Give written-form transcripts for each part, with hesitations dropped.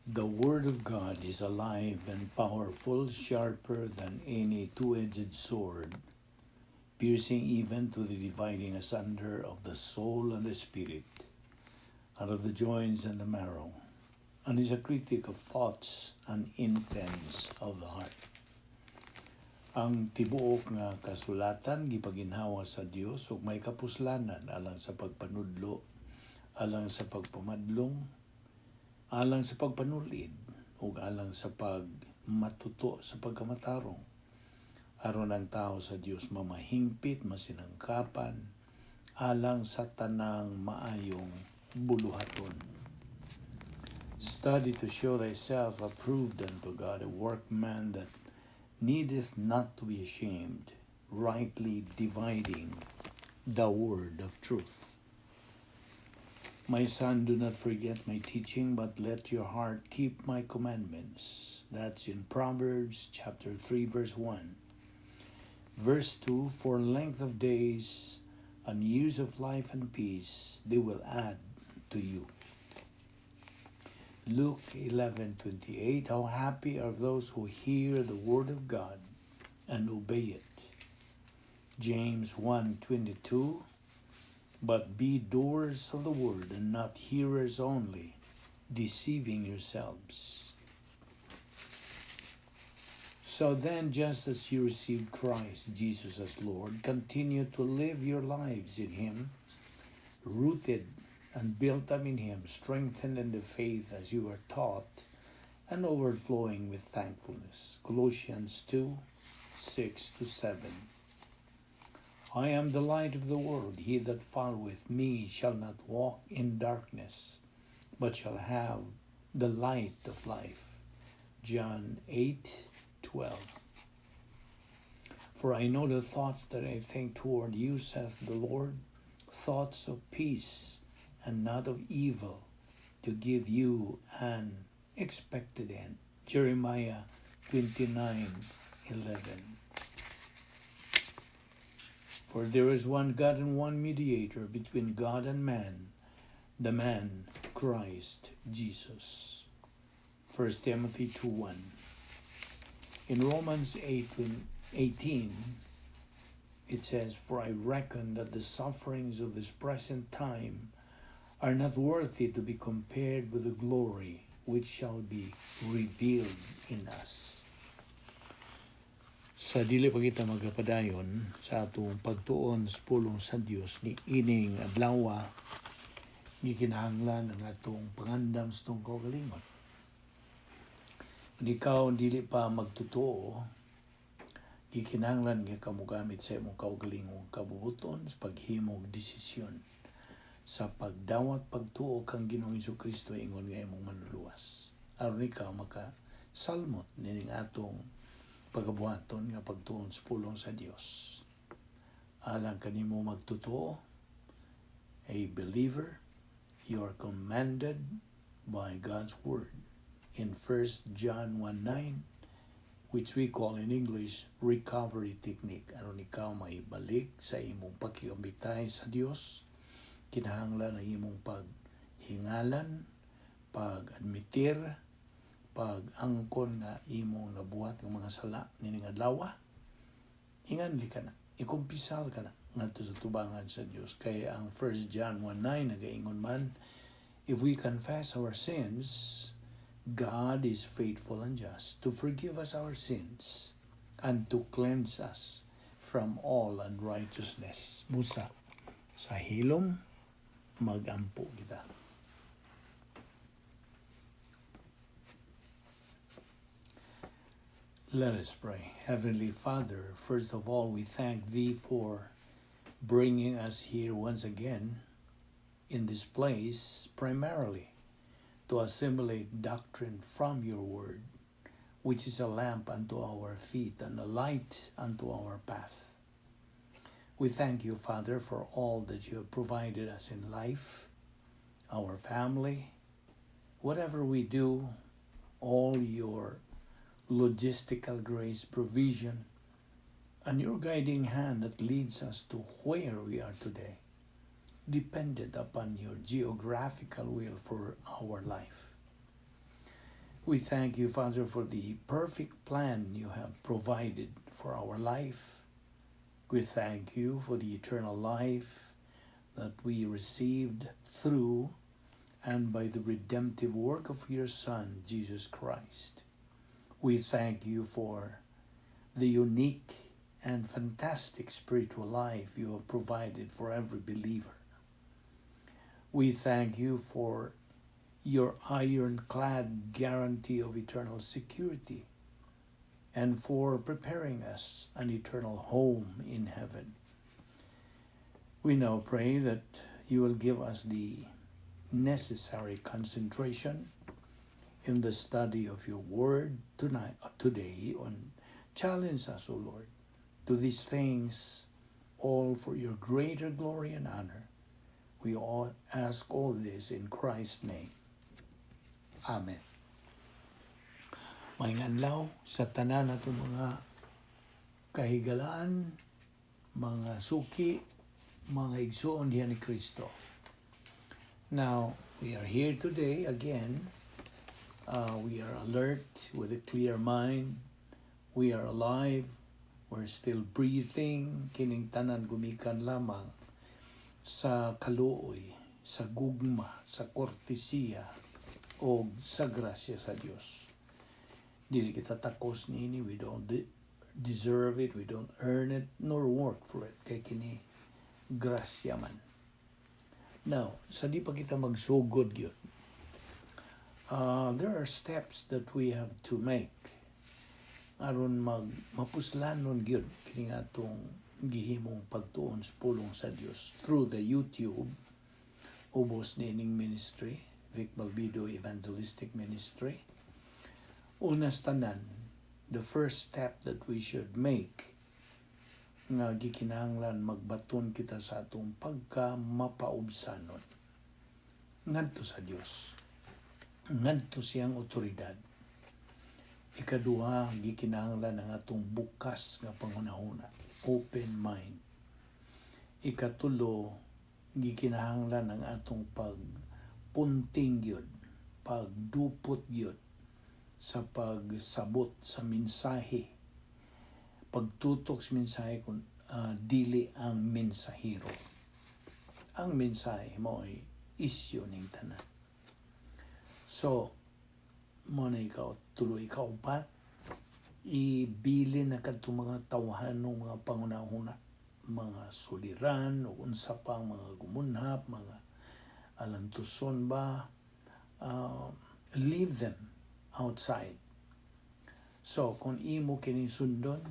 The Word of God is alive and powerful, sharper than any two-edged sword, piercing even to the dividing asunder of the soul and the spirit, and of the joints and the marrow, and is a critic of thoughts and intents of the heart. Ang tibuok nga kasulatan gipaginhawa sa Dios ug may kapuslanan alang sa pagpanudlo, alang sa pagpamadlong, alang sa pagpanulid ug alang sa pagmatuto sa pagkamatarong, aron ang tao sa Dios mamahingpit, masinangkapan alang sa tanang maayong buluhaton. Study to show thyself approved unto God, a workman that needeth not to be ashamed, rightly dividing the word of truth. My son, do not forget my teaching, but let your heart keep my commandments. That's in Proverbs chapter 3, verse 1. Verse 2, for length of days and years of life and peace, they will add to you. Luke 11:28, how happy are those who hear the word of God and obey it. James 1:22, but be doers of the word and not hearers only, deceiving yourselves. So then, just as you received Christ Jesus as Lord, continue to live your lives in Him, rooted and built up in Him, strengthened in the faith as you are taught, and overflowing with thankfulness. Colossians 2:6-7. I am the light of the world. He that followeth me shall not walk in darkness, but shall have the light of life. John 8:12. For I know the thoughts that I think toward you, saith the Lord, thoughts of peace and not of evil, to give you an expected end. Jeremiah 29:11. For there is one God and one mediator between God and man, the man Christ Jesus. 1 Timothy 2:1. In Romans 8:18, it says, for I reckon that the sufferings of this present time are not worthy to be compared with the glory which shall be revealed in us. Sa dili pa kita magapadayon sa atong pagtuon sa pulong sa Dios ni ining adlaw, gikinahanglan ang atong pangandam sa atong kaugalingon. Kung ikaw dili pa magtotoo, gikinahanglan nga ka mogamit sa imong kaugalingong kabubuton sa paghimog desisyon sa pagdawat pagtuo kang Ginoong Kristo ingon nga imong manluluwas, aron ikaw maka salmot nining atong pagabuhaton nga pagtuon sa pulong sa Dios. Alang kanimo magtotoo, a believer, you are commanded by God's word in 1 John 1:9, which we call in English recovery technique. Aron ikaw maibalik sa imong pakigambitay sa Dios, kinahanglan ang imong paghingalan, pag-admitir, pag-angkon nga imong nabuhat ng mga sala nining adlaw. Hinganli ka na, ikumpisal ka na ngadto sa tubangan sa Dios. Kay ang 1 John 1:9 nagaingon man, if we confess our sins, God is faithful and just to forgive us our sins and to cleanse us from all unrighteousness. Busa, sa hilom, magampo kita. Let us pray. Heavenly Father, first of all, we thank Thee for bringing us here once again in this place, primarily to assimilate doctrine from Your Word, which is a lamp unto our feet and a light unto our path. We thank You, Father, for all that You have provided us in life, our family, whatever we do, all Your logistical grace, provision, and Your guiding hand that leads us to where we are today, depended upon Your geographical will for our life. We thank you, Father, for the perfect plan you have provided for our life. We thank you for the eternal life that we received through and by the redemptive work of your Son, Jesus Christ. We thank you for the unique and fantastic spiritual life you have provided for every believer. We thank you for your ironclad guarantee of eternal security and for preparing us an eternal home in heaven. We now pray that you will give us the necessary concentration in the study of your word tonight, today, and challenge us, O Lord, to these things, all for your greater glory and honor. We all ask all this in Christ's name. Amen. Maayong adlaw sa tanan nato mga kahigalaan, mga suki, mga igsuon diha ni Kristo. Now, we are here today again. We are alert with a clear mind. We are alive. We're still breathing. Kining tanan gumikan lamang sa kaluoy, sa gugma, sa kortesiya, o sa grasya sa Dios. Dili kita takos niini, we don't deserve it, we don't earn it, nor work for it. Kay kini grasya man. Now, sa di pa kita magsugod gyud, there are steps that we have to make aron mag mapuslanon gyud kining atong gihimong pagtuon sa pulong sa Dios through the YouTube ubos niining ministry, Vic Balbido Evangelistic Ministry. Una sa tanan, the first step that we should make nga gikinahanglan magbaton kita sa atong pagka mapaubsanon ngadto sa Dios, ngadto siyang otoridad. Ikaduha, gikinahanglan ang atong bukas nga panghunahuna, open mind. Ikatulo, gikinahanglan ang atong pagpunting gyud, pagdupot gyud sa pagsabot sa mensahe, pagtutok sa mensahe kung dili ang mensahero. Ang mensahe mo ay isyu ning tanan. So, mo na ikaw, tuloy ikaupat, ibili na kadtong mga tawhan ng mga pangunahuna, mga suliran, o unsa pang mga gumunhap, mga alantuson ba, leave them outside. So, kung imo kining sundon,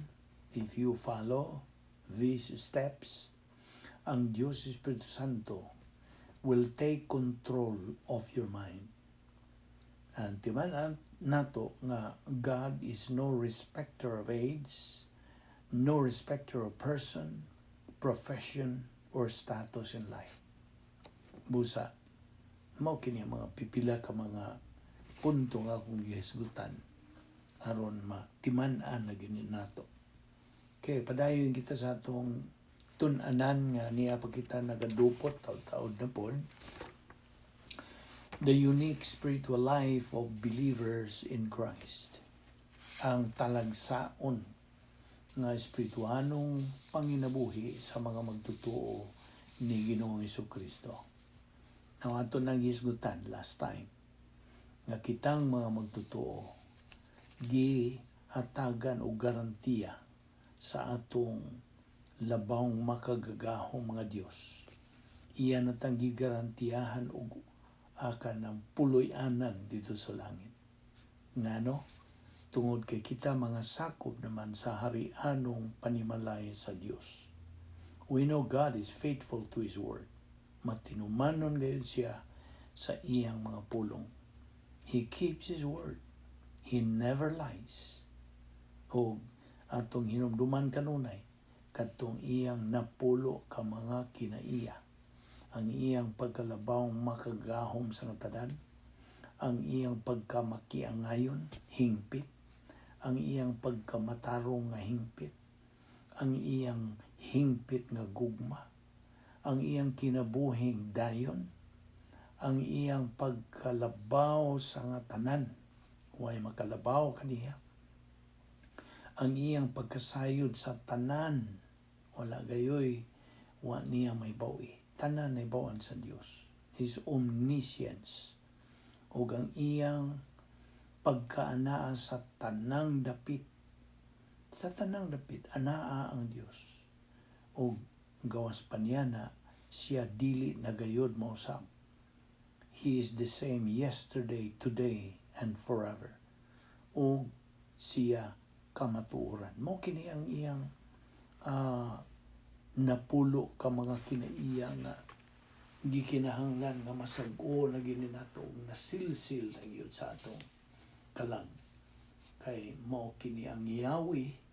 if you follow these steps, ang Diyos Espiritu Santo will take control of your mind. And timan nato nga God is no respecter of age, no respecter of person, profession, or status in life. Busa, mao kini ang mga pipila ka mga punto nga akong gihisgutan aron matiman-an na gini nato. Okay, padayon kita sa atong tun-anan nga niya pa kita nagadupot taud-taud na pod. The unique spiritual life of believers in Christ. Ang talagsaon nga espirituhanong panginabuhi sa mga magtutuo ni Ginoong Kristo. Now, ato nang hisgutan last time nga kitang mga magtutuo gihatagan og garantiya sa atong labawng makagagahom mga Dios. Iya natang gigarantiyahan og akan ng puloy-anan dito sa langit. Ngano? Tungod kay kita mga sakop naman sa harianong panimalay sa Dios. We know God is faithful to His word. Matinumanon gayud siya sa iyang mga pulong. He keeps His word. He never lies. O atong hinumduman kanunay, kadtong iyang napulo ka mga kinaiya, ang iyang pagkalabawng makagahom sa tanan, ang iyang pagkamakiangayon, hingpit, ang iyang pagkamatarong nga hingpit, ang iyang hingpit nga gugma, ang iyang kinabuhing dayon, ang iyang pagkalabaw sa nga tanan Way makalabaw kaniya. Ang iyang pagkasayod sa tanan, wala gayoy wa niya mahibaw-i. Tanan nahibaw-an sa Dios. His omniscience ug ang iyang pagkaanaa sa tanang dapit. Sa tanang dapit anaa ang Dios. Ug gawas pa niya na siya dili na gayod mausab. He is the same yesterday, today, and forever. Ug siya kamatuoran. Mao kini ang iyang napulo ka mga kinaiya nga gikinahanglan nga masag-o na gini nato ug nasilsil na gyud sa atong kalag. Kay mao kini ang Yahweh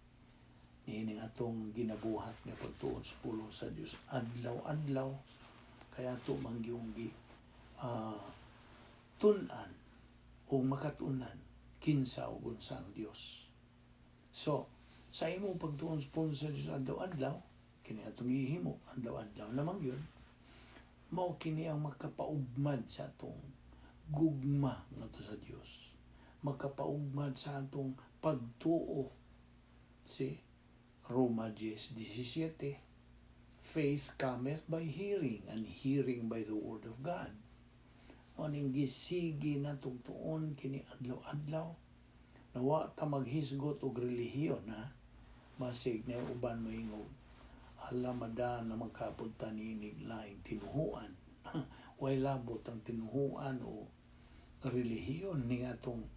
niining atong ginabuhat nga pagtuon sa pulong sa Dios adlaw-adlaw, kay ato man gyung gi tun-an o makatunan kinsa ug unsa ang Dios. So, sa imong pagtuon sa pulong sa Dios adlaw-adlaw, kini atong gihimo adlaw-adlaw namang yun, mao kini ang makapaugmad sa atong gugma ngadto sa Dios. Makapaugmad sa atong pagtuo. Si Roma 10:17, "Faith cometh by hearing, and hearing by the word of God." Mao ning gisigi natong tuon kini adlaw-adlaw. Nawa ta maghisgot og relihiyon, ha. Masig na uban moingog, "Alamada na magkapunta niinig laing tinuhuan." Way labot ang tinuhuan o relihiyon ning atong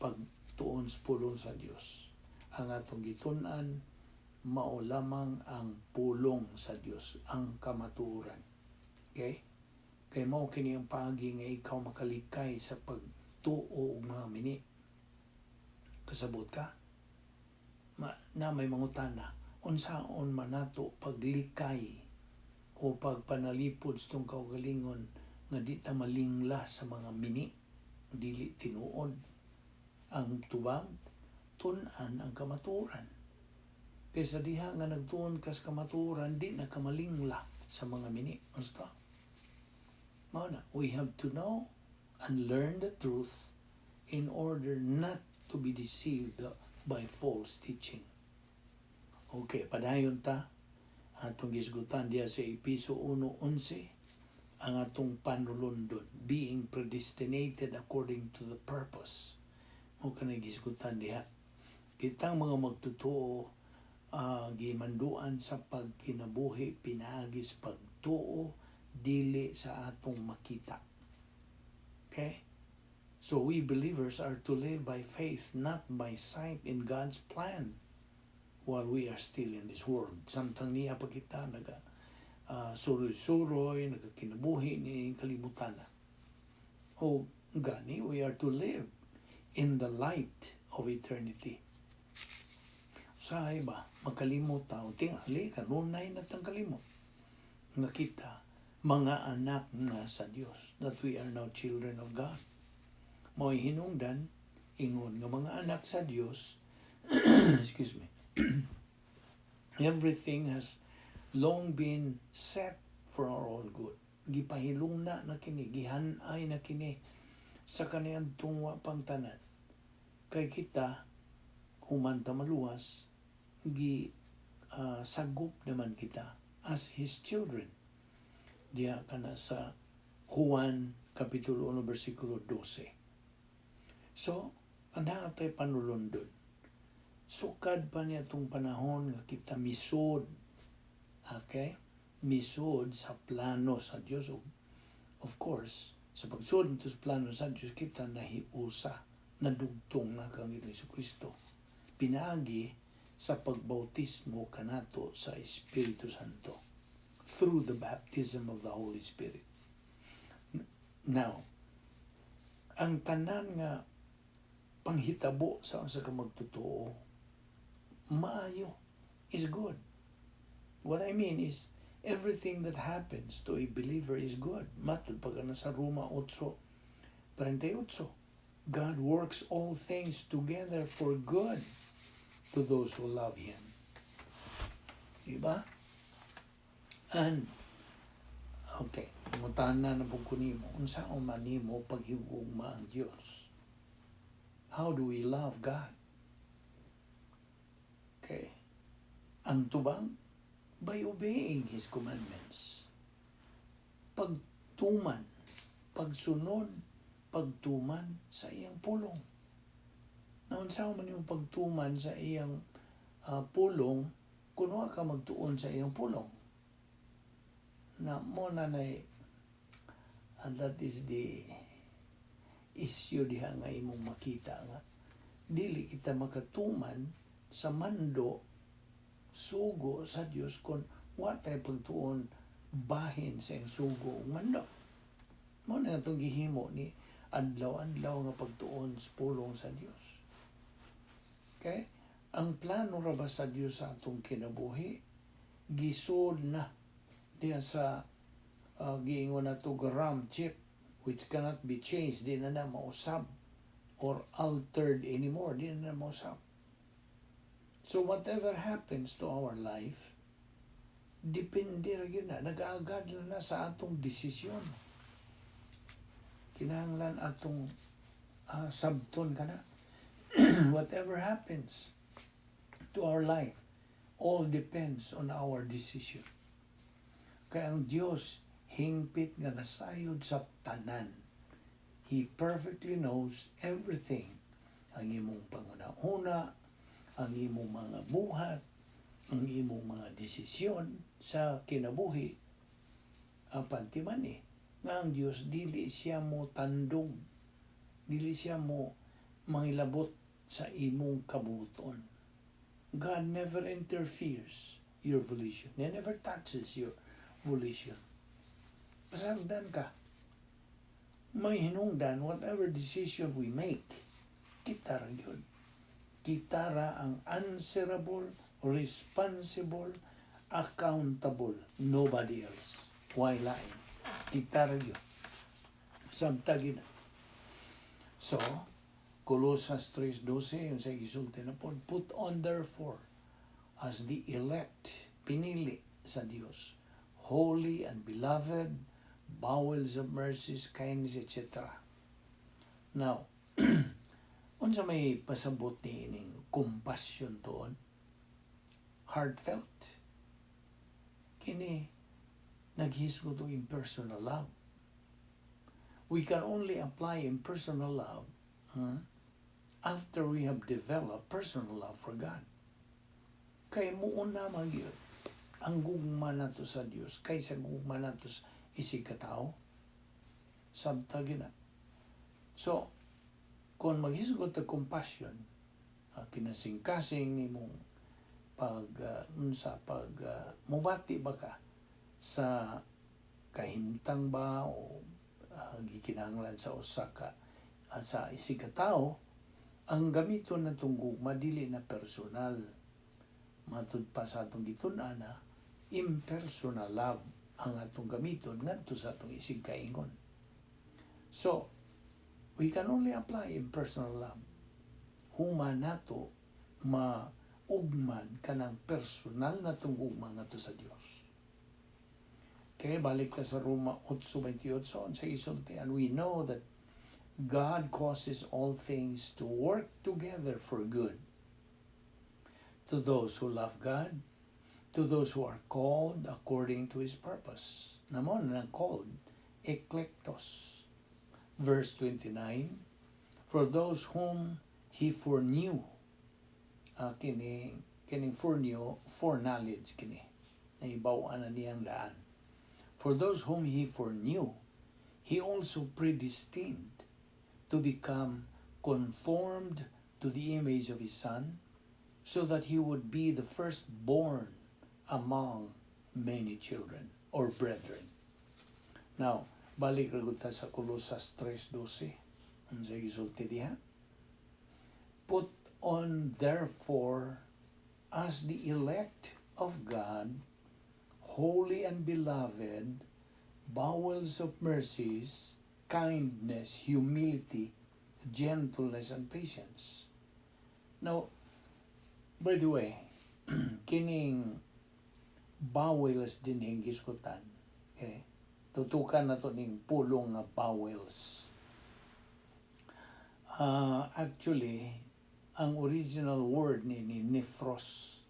pagtuon sa pulong sa Dios. Ang atong gitun-an mao lamang ang pulong sa Dios, ang kamatuoran. Okay? Kay mao kini ang paagi nga ikaw makalikay sa pagtuo og mga mini. Kasabot ka? Na may mangutana, unsaon man nato paglikay o pagpanalipod sa itong kaugalingon nga di ta malingla sa mga mini, dili tinuod? Ang tubag, tun-an ang kamatuoran. Kaysa diha nga nagtuon kas kamatuoran, di na ka malingla sa mga mini. Basta. Mao na, we have to know and learn the truth in order not to be deceived by false teaching. Okay, padayon ta atong gisgutan diya sa Episo 1:11 ang atong panulundon, being predestinated according to the purpose. Mao kanay gisgutan diha. Kitang mga magtotoo gimanduan sa pagkinabuhi pinaagi sa pagtuo, dili sa atong makita. Okay? So we believers are to live by faith, not by sight, in God's plan while we are still in this world. Samtang niya pa kita naga suroy-suroy, nagakinabuhi ni kalibutan na. O gani, we are to live in the light of eternity. Usahay ba, makalimot ta, tingali, kanunay na tang kalimot. Nga kita, mga anak na sa Dios, that we are now children of God. Mo'y hinungdan, ingon nga mga anak sa Dios, excuse me, everything has long been set for our own good. Gipahilong na na kini, gihanay na kini sa kaniadtong wa pang tanan. Kay kita, human ta maluwas, gi sagop naman kita as His children. Diya kana sa Juan Kapitulo 1 versikulo 12. So, ang natay panulundon. Sukad pa niya itong panahon nga kita misod. Okay? Misod sa plano sa Dios. Of course, sa pagsud nito sa plano sa Dios, kita nahiusa, nadugtong na kang Ginoong Kristo. Pinaagi sa pagbautismo kanato sa Espiritu Santo, through the baptism of the Holy Spirit. Now, ang tanan nga panghitabo sa usa ka magtotoo maayo, is good. What I mean is everything that happens to a believer is good. Matud pag sa Roma 8:38. God works all things together for good to those who love Him. Diba? And, okay, mutana na po ko nimo, unsa man nimo paghigugma ang Dios? How do we love God? Okay. Ang tubang, by obeying His commandments. Pagtuman, pagsunod, pagtuman sa iyang pulong. Naunsa man yung pagtuman sa iyang pulong kung wa ka magtuon sa iyang pulong? Na mo na nay, and that is the issue diha nga imong makita nga dili kita makatuman sa mando, sugo sa Dios, kung wa tay pagtuon bahin sa iyang sugo ug mando. Mo na itong gihimo ni adlaw-adlaw nga pagtuon sa pulong sa Dios. Okay? Ang plano ra ba sa Dios sa atong kinabuhi gisod na diha sa giingon nato RAM chip, which cannot be changed, di na na mausab or altered anymore, di na na mausab. So whatever happens to our life, depende ra gyud na, nag-aagad lang na sa atong desisyon. Kinahanglan atong sabton kana. Whatever happens to our life, all depends on our decision. Kaya ang Diyos, hingpit nga nasayod sa tanan. He perfectly knows everything. Ang imong panguna-una, ang imong mga buhat, ang imong mga desisyon sa kinabuhi. Apan timan eh, nga ang Diyos dili siya mo tandog, dili siya mo mangilabot sa imong kabubuton. God never interferes your volition. He never touches your volition. Pasagdan ka. May hinungdan, whatever decision we make, kita ra gyud. Kita ra ang answerable, responsible, accountable. Nobody else. Why lain? Kita ra gyud. Samtang gyud na. So, Colosas 3:12, yung sa gisulti na po, "Put on therefore as the elect," pinili sa Dios, "holy and beloved, bowels of mercies, kindness," etc. Now, unsa may pasabot ni ining compassion tuon? Heartfelt. Kini naghisgot og impersonal love. We can only apply impersonal love after we have developed personal love for God. Kay muuna man gyud ang gugma nato sa Dios kaysa gugma nato sa isig katao. Sabta gyud na. So, kung maghisgot og compassion, kinasingkasing nimong pag unsa pag mubati ba ka sa kahimtang ba o gikinahanglan sa usa ka sa isig katao, ang gamiton natong gugma dili na personal. Matud pa sa atong gitun-an na impersonal love ang atong gamiton ngadto sa atong isig kaingon. So, we can only apply impersonal love human nato maugman kanang personal natong gugma ngadto sa Dios. Kaya balik ta sa Roma 8:28 sa gisulti, "And we know that God causes all things to work together for good to those who love God, to those who are called according to His purpose." Namo na called, eklektos. Verse 29, "For those whom He foreknew," kining foreknew, foreknowledge kini, naibaw-an na niyang daan. "For those whom He foreknew, He also predestined to become conformed to the image of His Son, so that He would be the firstborn among many children or brethren." Now, balik ra gud ta sa Colosas 3:12. Unsa gisulti diha? "Put on therefore as the elect of God, holy and beloved, bowels of mercies, kindness, humility, gentleness, and patience." Now, by the way, kining bowels din yung gisgutan. Okay? Tutukan na to ning pulong nga bowels. Actually, ang original word ni nephros.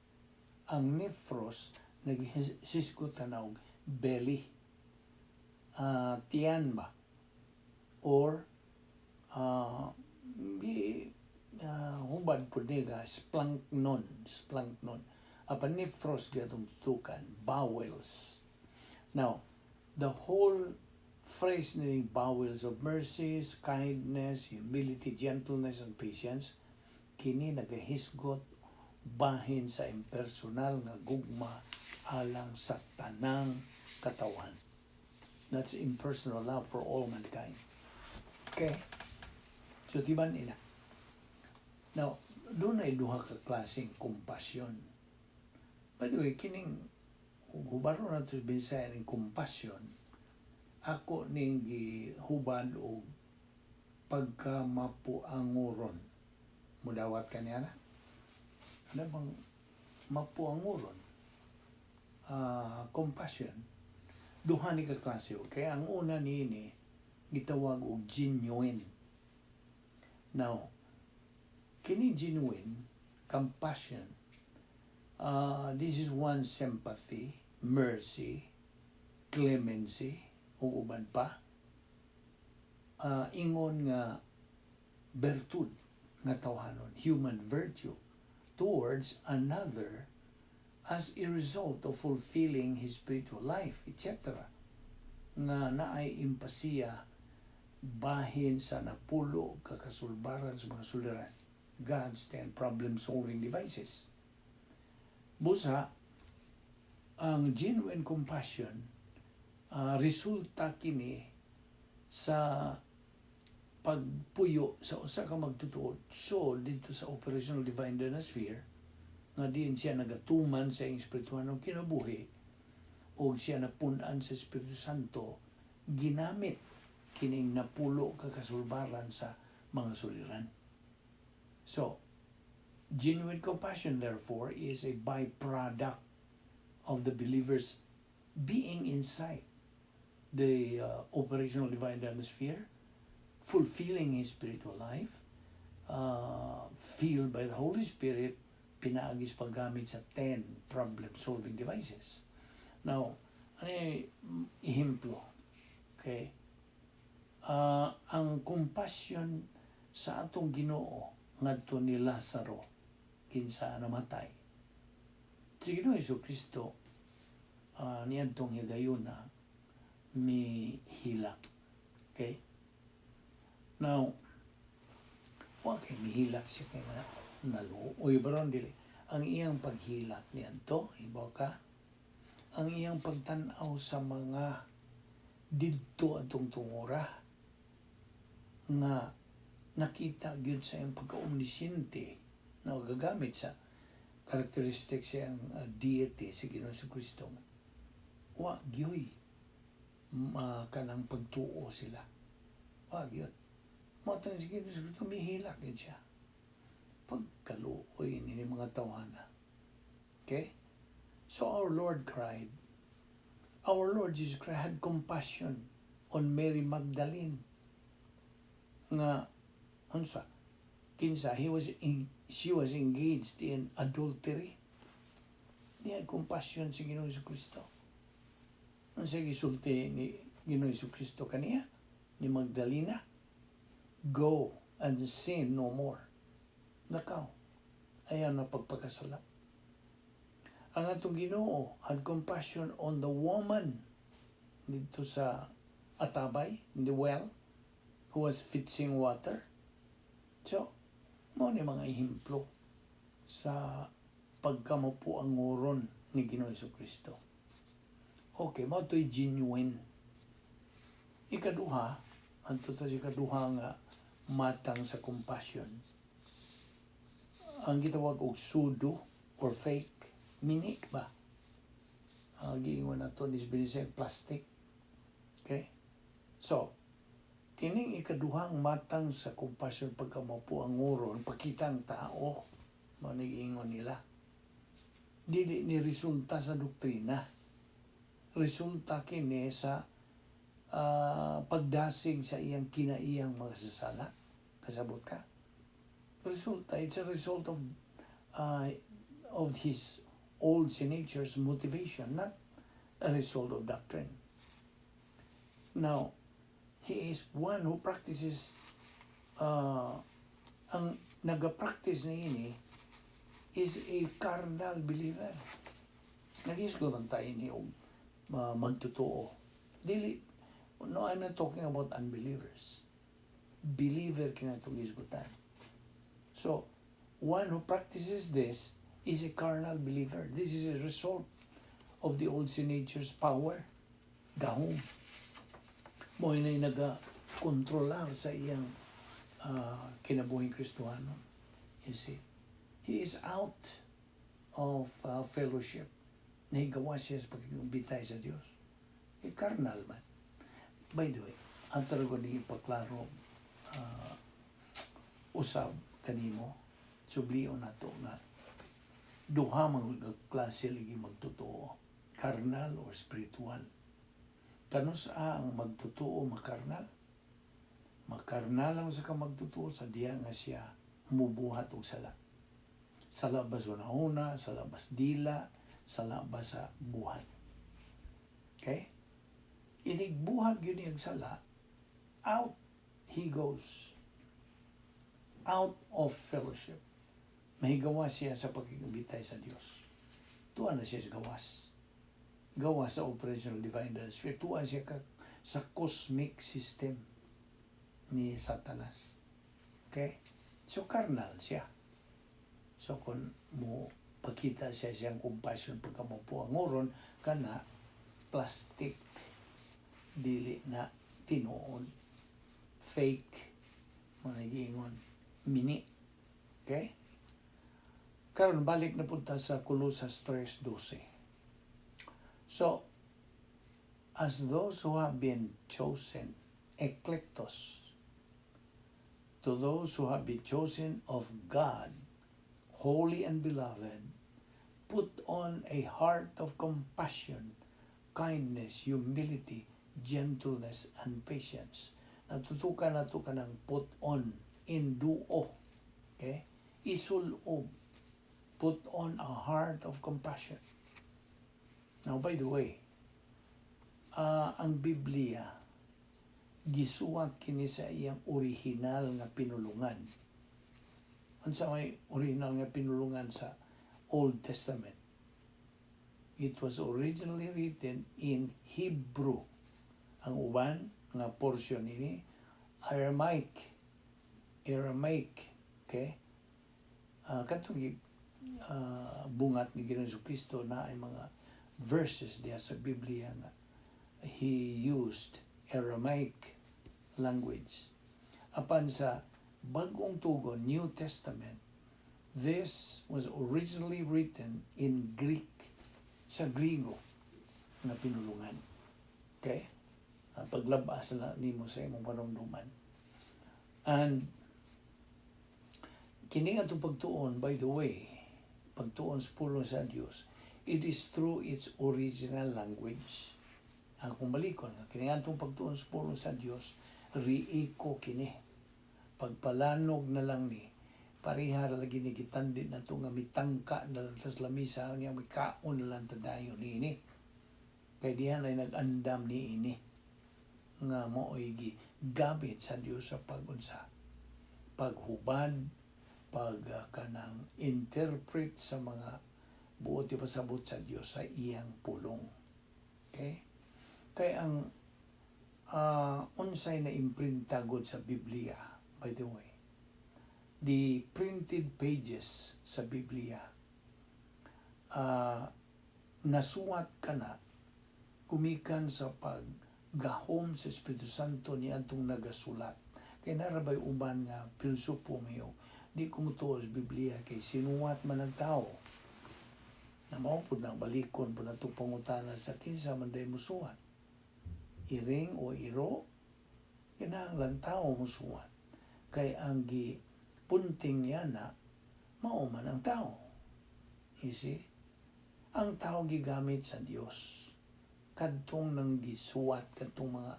Ang nephros naghisgot og belly, tiyan ba, or gi hubad pud ni ga splanchnon, splanchnon. Apan nephros gyud tutukan, bowels. Now, the whole phrase meaning bowels of mercies, kindness, humility, gentleness, and patience, kini nagahisgot bahin sa impersonal nga gugma alang sa tanang katawan. That's impersonal love for all mankind. Okay? So, tiban ina. Now, dunay duha ka klaseng compassion. By the way, kining hubaro na to sa Bisaya ning compassion, ako ning gihubad og pagkamapuanguron. Mudawat ka niya na? Ano bang mapuanguron? Compassion. Duha ni ka klase. Okay? Ang una niini gitawag og genuine. Now, kini genuine compassion, this is one sympathy, mercy, clemency, ug uban pa. Ingon nga bertud nga tawhanon, human virtue towards another as a result of fulfilling his spiritual life, etc. Nga naay impasiya bahin sa napulo ka kasulbaran sa mga suliran. God's 10 problem-solving devices. Busa, ang genuine compassion, resulta kini sa pagpuyo sa usa ka magtutuod so dito sa operational divine sphere nga diin siya nagatuman sa iyang espirituhanong kinabuhi o siya napun-an sa Espiritu Santo, ginamit kining napulo ka kasulbaran sa mga suliran. So, genuine compassion, therefore, is a byproduct of the believer's being inside the operational divine sphere, fulfilling his spiritual life, filled by the Holy Spirit, pinaagi sa paggamit sa 10 problem-solving devices. Now, ano yung ehemplo? Okay? Ang compassion sa atong Ginoo ngadto ni Lazaro kinsa namatay. Si Ginoo Hesus Kristo niadtong higayuna mihilak. Okay? Now, wa kay mihilak siya kay nga naluoy baron, dili. Ang iyang paghilak niadto, ibaw ka, ang iyang pagtan-aw sa mga didto atong tungura nga nakita gyud sa iyang pagka-omnisciente na gagamit sa characteristics sa iyang deity si Ginoo sa Kristo, wa gyoy kanang pagtuo sila, wa gyud mo si Ginoo sa Kristo mihilak gyud siya pagkaluoy ni mga tawhana. Okay, so our Lord cried. Our Lord Jesus Christ had compassion on Mary Magdalene nga unsa kinsa he was in, she was engaged in adultery. Niya compassion si Ginoo Kristo. Unsa gisulti ni Ginoo Kristo kaniya ni Magdalena? "Go and sin no more." Lakaw, ayaw na pagpakasala. Ang atong Ginoo had compassion on the woman dito sa atabay, in the well, who was fetching water. So, mao ni mga ehemplo sa pagkamapuanguron ni Ginoo Kristo. Okay, mao to'y genuine. Ikaduha, ang ta sa ikaduha nga matang sa compassion. Ang gitawag og pseudo or fake, mini ba? Giingon nato ni Binisaya, plastic. Okay? So, kining ikaduhang matang sa compassion, pagkamapuanguron, pakita ang tao, mao ingon nila. Dili ni resulta sa doktrina. Resulta kini sa pagdasig sa iyang kinaiyang mga sasala. Kasabot ka? Resulta, it's a result of his old nature's motivation, not a result of doctrine. Now, he is one who practices, ang naga-practice niini is a carnal believer. Nag-isgo man tayo ni og magtotoo. Dili, no, I'm not talking about unbelievers. Believer kini atong gisgutan. So, one who practices this is a carnal believer. This is a result of the old sin nature's power. Gahom. Mao na naga-kontrolar sa iyang kinabuhing Kristohano. You see? He is out of fellowship. Nahigawa siya sa pagkikibitay sa Diyos. E carnal man. By the way, ang ko ni ipaklaro usab kanimo, sublion nato nga duha man nga klase lagi magtotoo, carnal or spiritual. Kanus-a ang magtotoo makarnal? Makarnal ang sa ka magtotoo sa diya nga siya mubuhat og sala. Sala ba sa una, sala ba sa dila, sala ba sa buhat? Okay? Inigbuhat gyud niyang sala, out he goes. Out of fellowship. Mahigawa siya sa pagkikibitay sa Dios. Tuwa na siya sa gawas. Gawas sa operational divine sphere. Tuwa siya sa cosmic system ni Satanas. Okay? So, carnal siya. So, kung mo pakita siya siyang compassion pagka mo po ang uron, kana plastic, dili na tinuod, fake, mga giingon, mini. Okay? Karon balik na punta sa Colosas 3:12. So, as those who have been chosen, eklektos, to those who have been chosen of God, holy and beloved, put on a heart of compassion, kindness, humility, gentleness, and patience. Natutukan nato kanang put on, induo. Okay? Isulob. Put on a heart of compassion. Now, by the way, ang Biblia, gisuwat kini sa iyang original nga pinulungan. Unsa may original nga pinulungan sa Old Testament? It was originally written in Hebrew. Ang uban nga portion ini Aramaic. Aramaic, okay? Katong bungat ni Ginoong Kristo na ay mga verses diya sa Biblia nga he used Aramaic language. Apan sa Bagong Tugon, New Testament, this was originally written in Greek, sa Grigo nga pinulungan. Okay? Paglabas na nimo sa imong panumduman. And kini nga itong pagtuon, by the way, pagtuon sa pulong sa Dios, it is through its original language. Ang kung balikon, nga kini nga itong pagtuon sa pulong sa Dios, riiko kini. Pagpalanog na lang ni, pareha lagi ni gitandi na ito nga mitangka na lang tas lamisa niya, mikaon na lang tadayon ni ini. Kay diyan ay nag-andam ni ini nga mao'y gigamit sa Dios sa pagunsa, paghubad, pag kanang interpret sa mga buot ipasabot sa Dios sa iyang pulong. Okay? Kay ang unsay na imprinta gud sa Biblia, by the way, the printed pages sa Biblia, nasuwat ka na gumikan sa paggahom sa Espiritu Santo ni atong nagasulat. Kay narabay uban nga pilosopo mayo, di ko mutuo sa Biblia kay sinuwat man ang tao. Na mao pud nang balikon pud nato pangutana sa kinsa man day musuwat. Iring o iro, kinahanglan tao musuwat. Kay ang gipunting niya na mao man ang tao. You see? Ang tao gigamit sa Dios. Kadtong nang gisuwat kadtong mga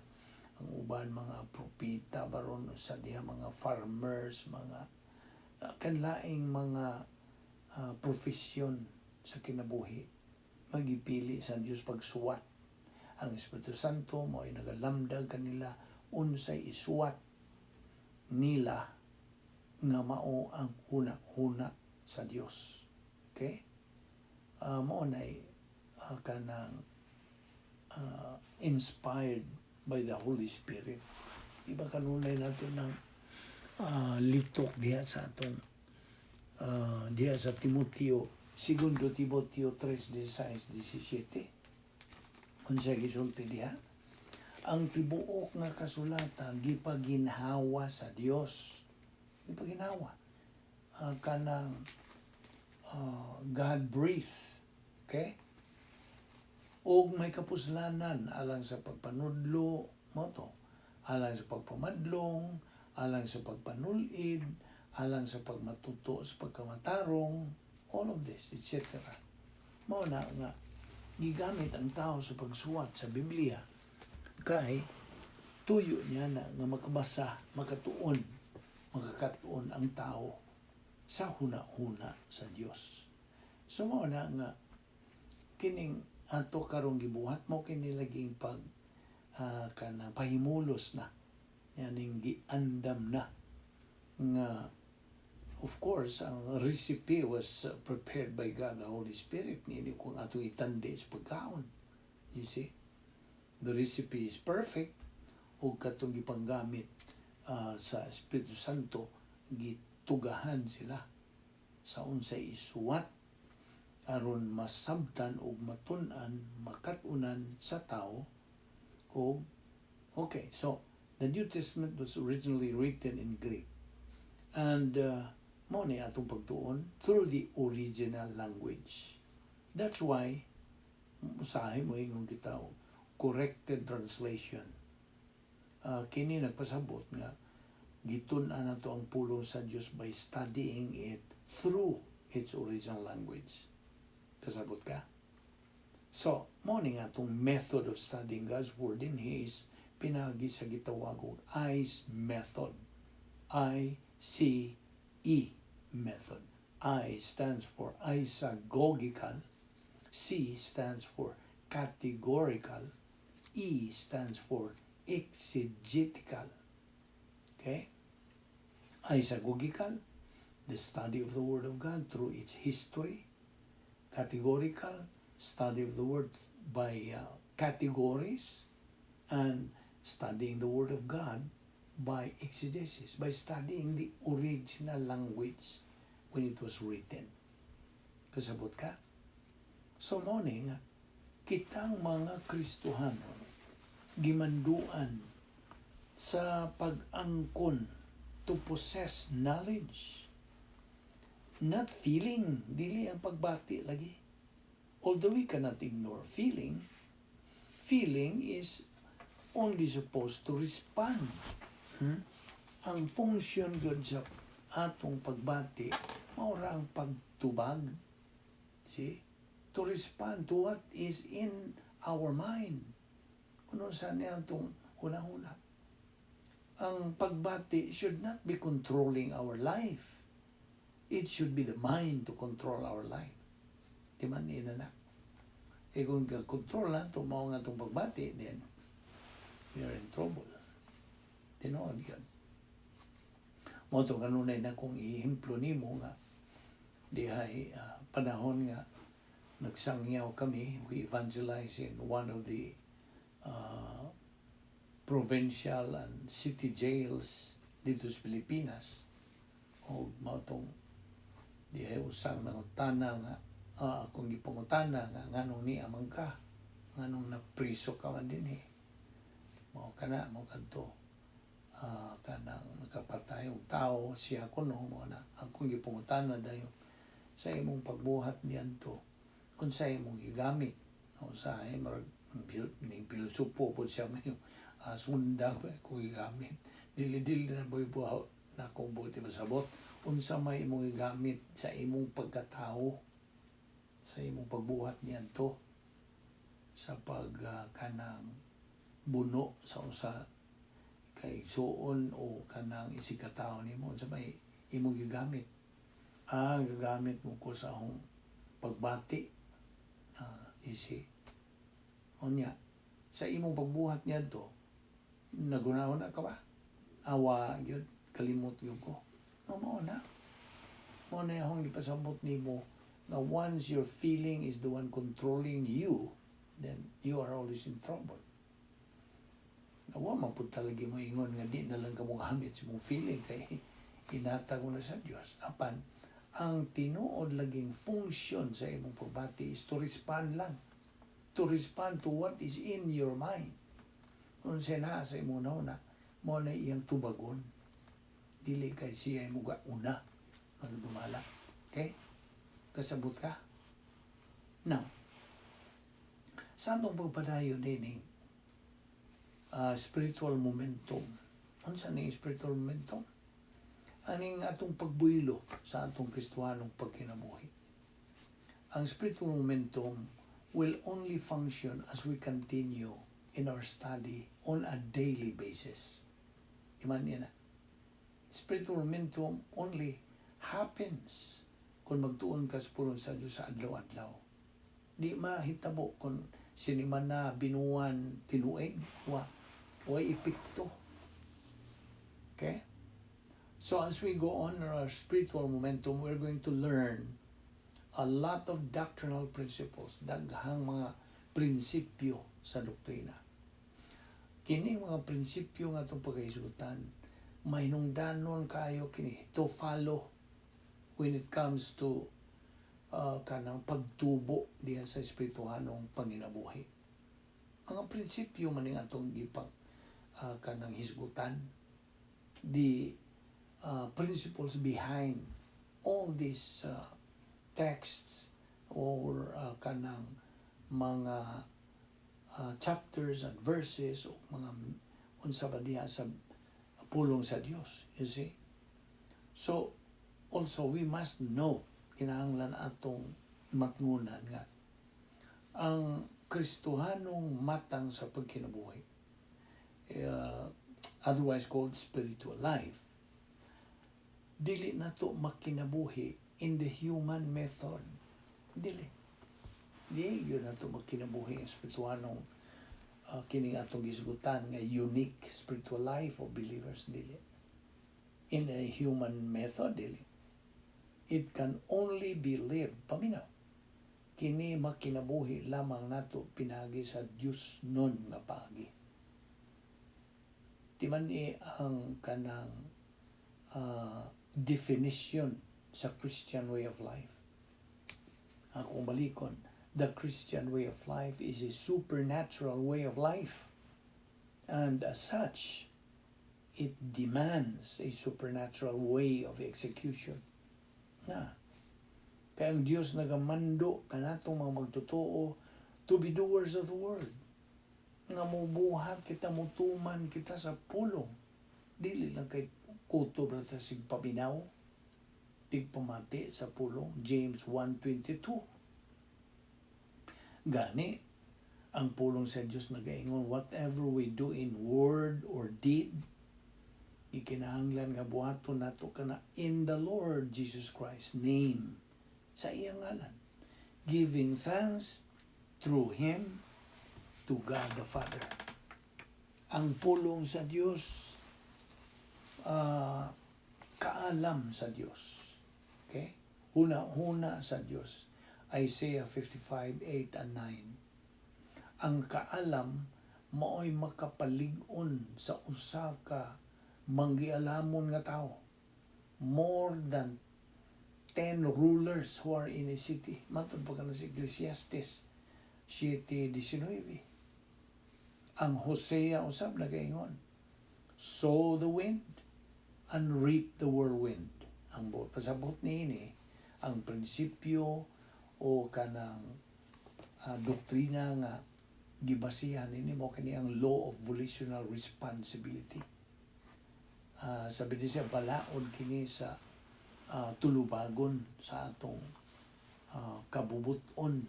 Ang uban mga propeta baron sa diha, mga farmers, mga kanlaing mga profesyon sa kinabuhi, magipili sa Dios pagsuwat. Ang Espiritu Santo mo ay nagalamdag kanila unsay isuwat nila nga mao ang huna-huna sa Dios. Okay? Mao nay kanang inspired by the Holy Spirit. Di ba kanunay nato ng litok diha sa atong diha sa Timoteo, Segundo Timoteo 3:16, 17? Unsa gisulti diha? Ang tibuok nga kasulatan gipaginhawa sa Dios. Gipaginhawa. Kanang God breathe. Okay? Og may kapuslanan alang sa pagpanudlo mo to, alang sa pagpamadlong, alang sa pagpanulid, alang sa pagmatuto sa pagkamatarong, all of this, etc. Mao na nga gigamit ang tao sa pagsuwat sa Biblia kay tuyo niya na nga makabasa, makatuon, makakatuon ang tao sa huna-huna sa Dios. So mao na nga kining ato karong gibuhat mo kini laging pag kana pahimulos na yaning giandam na nga, of course, ang recipe was prepared by God the Holy Spirit niini kung atong itandi sa pagkaon. You see, the recipe is perfect ug katong gipanggamit sa Espiritu Santo, gitugahan sila sa unsay isuwat aron masabtan ug matun-an, makat-unan sa tao. Og okay, so the New Testament was originally written in Greek and mao ni atong pagtuon through the original language. That's why usahay mo ingon kita og corrected translation. Kini nagpasabot nga gitun-an nato ang pulong sa Dios by studying it through its original language. Kasabot ka? So, mo ni nga atong method of studying God's Word in His pinagi sa gitawag og ICE method. ICE method. I stands for isagogical, C stands for categorical, E stands for exegetical. Okay? Isagogical, the study of the Word of God through its history. Categorical, study of the Word by categories, and studying the Word of God by exegesis, by studying the original language when it was written. Kasabot ka? So, mao nga, kitang mga Kristohano, gimanduan sa pag-angkon to possess knowledge. Not feeling, dili ang pagbati lagi. Although we cannot ignore feeling, feeling is only supposed to respond. Ang function gud sa atong pagbati, mao ra ang pagtubag. See? To respond to what is in our mind. Kung sa niya atong huna-huna. Ang pagbati should not be controlling our life. It should be the mind to control our life. Di man ina na? Eh kung control na ito, mao nga itong pagbati, then we are in trouble. Tinuod yun. Mao to kanunay na kung ihemplo nimo nga dihay panahon nga nagsangyaw kami, we evangelize in one of the provincial and city jails dito sa Pilipinas. O mao tong dihay usang nangutana nga akong gipangutana nga nganong niya man ka, nganong napriso ka man din eh, mao kana mo kadto kanang nakapatay og tao siya kuno. Mo na akong gipangutana dayon, sa imong pagbuhat niadto, unsay imong gigamit? No, sa murag ning pilosopo pod siya, may sundang pa kung gigamit, dili dili na boy buhaw na kung buti masabot unsa may imong gigamit sa imong pagkatao sa imong pagbuhat niadto sa pag kanang buno sa usa. Kaigsuon o kanang isig katawo nimo, unsa may imong gigamit? Ah, gagamit mo ko sa akong pagbati. Ah, easy. Unya, sa imong pagbuhat niadto, naghuna-huna ka ba? Awa gyud, kalimot gyud ko. No, mao na. Mao na akong gipasabot nimo nga once your feeling is the one controlling you, then you are always in trouble. Wa man pud talaga mo ingon nga di na lang ka mogamit sa imong feeling kay inatag mo na sa Dios. Apan, ang tinuod laging function sa imong pagbati is to respond lang. To respond to what is in your mind. Kung siya na sa imong nauna, mao na iyang tubagon. Dili kay siya mo una magdumala. Okay? Kasabot ka? Now, sa atong pagpadayon nining spiritual momentum. Unsa ning spiritual momentum? Aning atong pagbuhilo sa atong Kristohanong pagkinabuhi. Ang spiritual momentum will only function as we continue in our study on a daily basis. Iman niya na. Spiritual momentum only happens kung magtuon ka sa pulong sa Diyos sa adlaw-adlaw. Di mahitabo kung sinimana, binuwan, tinuig, wa epekto. Okay? So as we go on in our spiritual momentum, we're going to learn a lot of doctrinal principles, daghang mga prinsipyo sa doktrina. Kini mga prinsipyo nga atong pagkahisgutan, mahinungdanon kayo kini to follow when it comes to kanang pagtubo diha sa espirituhanong panginabuhi. Mga prinsipyo man ning atong gipang kanang hisgutan, the principles behind all these texts or kanang mga chapters and verses o mga unsa ba diha sa pulong sa Dios, you see. So also we must know, kinahanglan atong matngunan nga ang Kristohanong matang sa pagkinabuhi, otherwise called spiritual life, dili nato makinabuhi in the human method. Dili di gyud nato makinabuhi ang espirituhanong kining atong gisgutan nga unique spiritual life of believers, dili in a human method, dili. It can only be lived, paminaw, kini makinabuhi lamang nato pinagi sa Dios nun nga paagi. Timan ni ang kanang definition sa Christian way of life. Akong balikon, the Christian way of life is a supernatural way of life. And as such, it demands a supernatural way of execution. Na, kaya ang Diyos nagamando kanatong mga magtotoo to be doers of the word. Nga mubuhat kita, mutuman kita sa pulong. Dili lang kay kutob ra ta sig paminaw, tigpamati sa pulong. James 1:22. Gani, ang pulong sa Diyos nagaingon, whatever we do in word or deed, ikinahanglan nga buhaton nato kana in the Lord Jesus Christ name, sa iyang ngalan, giving thanks through Him to God the Father. Ang pulong sa Dios, kaalam sa Dios. Okay? Huna-huna sa Dios. Isaiah 55:8 and 9. Ang kaalam maoy makapalig-on sa usa ka manggialamon nga tao. More than 10 rulers who are in a city. Matod pa kana sa Ecclesiastes 7:19. Ang Hosea usab nagaingon, "Sow the wind and reap the whirlwind." Ang buot pasabot niini, ang prinsipyo o kanang doktrina nga gibasihan nini mao kini ang law of volitional responsibility. Sabi ni siya, balaod kini sa tulubagon sa atong kabubuton.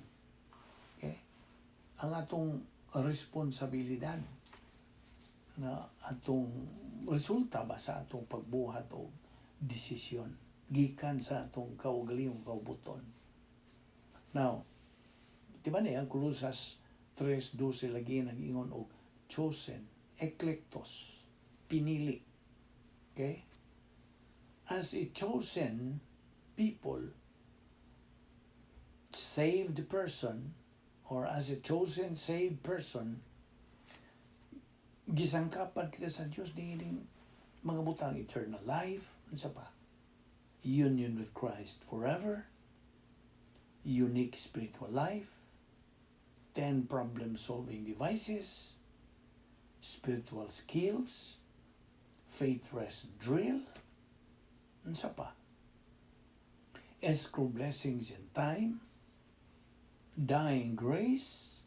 Okay? Ang atong responsibilidad. Nga atong resulta ba sa atong pagbuhat og desisyon gikan sa atong kaugalingong kaubuton. Now, di ba niya ang Colosas 3:12 lagi nag-ingon og chosen, eklektos, pinili. Okay? As a chosen people, saved person, or as a chosen, saved person, gisangkapan kita sa Dios niining mga butang: eternal life, unsa pa? Union with Christ forever, unique spiritual life, 10 problem-solving devices, spiritual skills, faith rest drill, unsa pa? Escrow blessings in time, dying grace,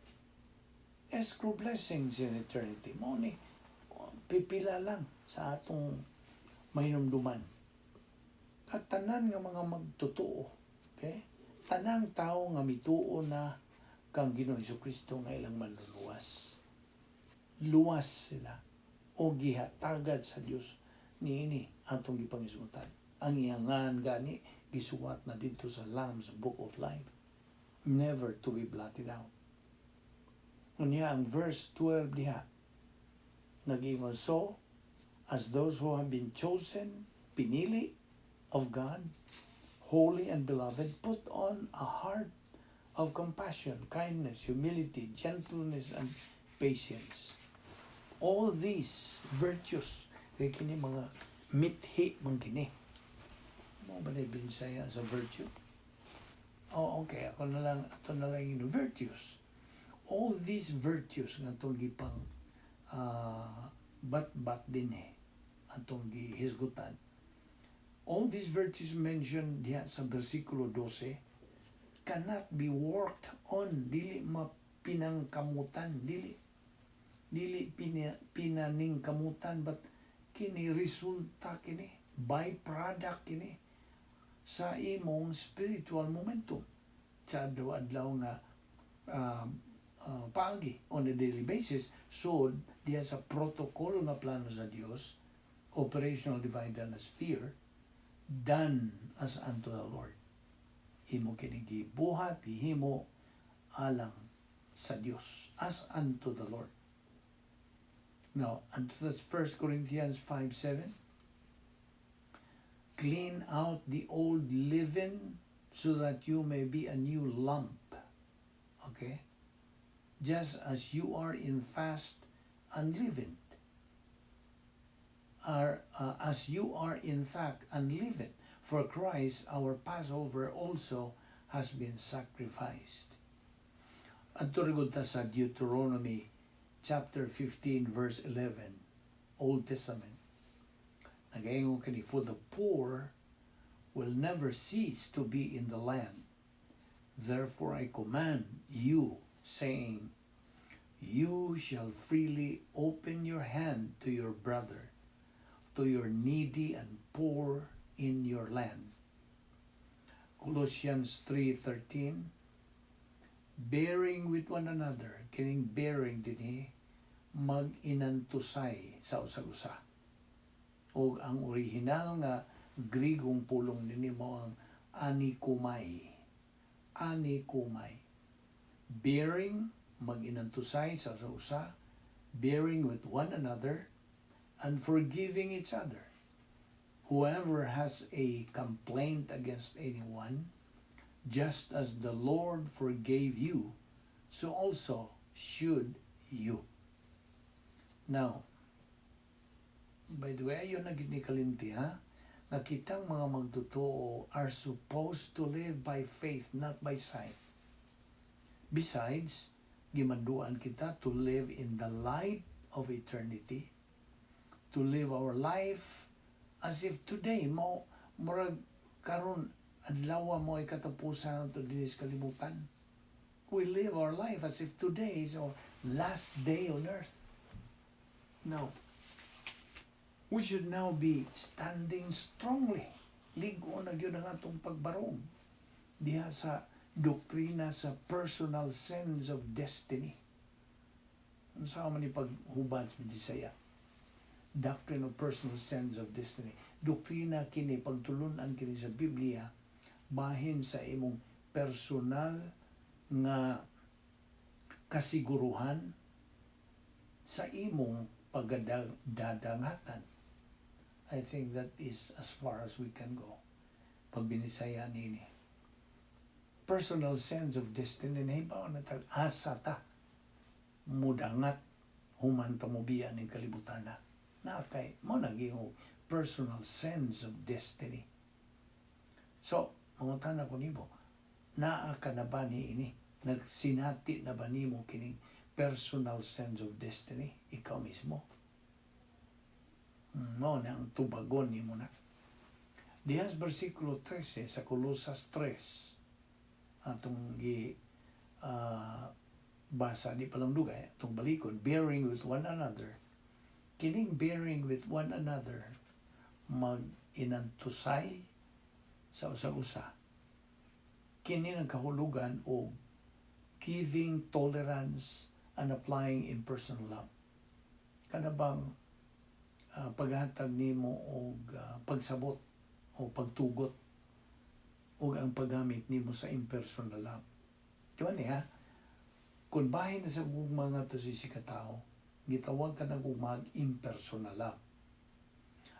escrow blessings in eternity. Mao ni pipila lang sa atong mahinumduman. At tanan nga mga magtotoo, okay? Tanang tao nga mituo na kang Ginoong Kristo nga ilang manluluwas. Luwas sila o gihatagan sa Dios niini atong gipangisgutan. Ang iyangan gani gisuwat na dito sa Lamb's Book of Life, never to be blotted out. Unya ang verse 12 diha nag-ingon, "So, as those who have been chosen," pinili of God, "holy and beloved, put on a heart of compassion, kindness, humility, gentleness, and patience." All these virtues, kay kini mga mithi man kini. Mao ba na Binsaya sa virtue? Oh, okay. Ako na lang, ato na lang yung virtues. All these virtues nga atong gipang bat-bat din eh, atong gihisgutan. All these virtues mentioned diha sa versikulo 12 cannot be worked on, dili mapinangkamutan, dili pinaningkamutan, but kini resulta kini, byproduct kini sa imong spiritual momentum sa adlaw-adlaw nga paagi on a daily basis. So diha sa protocol nga plano sa Dios, operational divine sphere, done as unto the Lord, imo kini gibuhat, gihimo alang sa Dios, as unto the Lord. Now, unto this 1 Corinthians 5:7, "Clean out the old leaven so that you may be a new lump," okay, "just as you are in fact unleavened," are as you are in fact unleavened, for Christ our Passover also has been sacrificed. Adto ta sa Deuteronomy chapter 15 verse 11, Old Testament. Nagaingon kini, "For the poor will never cease to be in the land. Therefore I command you, saying, you shall freely open your hand to your brother, to your needy and poor in your land." Colossians 3:13, "Bearing with one another," kining bearing dinhi mag-inantusay sa usag-usa. O ang original nga Grigong pulong dinhi mao ang anikomai. Anikomai. Bearing, mag-inantusay sa usag-usa, "bearing with one another and forgiving each other. Whoever has a complaint against anyone, just as the Lord forgave you, so also should you." Now, by the way, ayaw na gyud ni kalimti ha, nga kitang mga magtotoo are supposed to live by faith, not by sight. Besides, gimanduan kita to live in the light of eternity, to live our life as if today mo murag karon adlaw mo ay katapusan nato dinhi sa kalibutan. We live our life as if today is our last day on earth. Now, we should now be standing strongly. Lig-on na gyud ang atong pagbarog diha sa doktrina sa personal sense of destiny. Unsa man ni paghubad sa Bisaya? Doctrine of personal sense of destiny. Doktrina kini, pagtulunan kini sa Biblia, bahin sa imong personal nga kasiguruhan sa imong pagdadangatan. I think that is as far as we can go. Pagbinisaya nini. Personal sense of destiny, nahibaw na tag asa ta mudangat human ta mobiya ning kalibutan na. Na kay mo naging personal sense of destiny. So, mangutana ko nimo, naa ka na ba ni ini? Nagsinati na ba nimo kining personal sense of destiny? Ikaw mismo? Mo na ang tubagon nimo na. Diha sa versikulo 13 sa Colosas 3, atong gi basa di pa lang dugay, atong balikon, bearing with one another. Kining bearing with one another, mag-inantusay sa usag-usa. Kini ang kahulugan og giving tolerance and applying impersonal love. Kana bang paghatag nimo og pagsabot o pagtugot o ang paggamit nimo sa impersonal love. Di ba niya? Kung bahin na sa gugma nga to si katao, gitawag ka ng gugma impersonal love.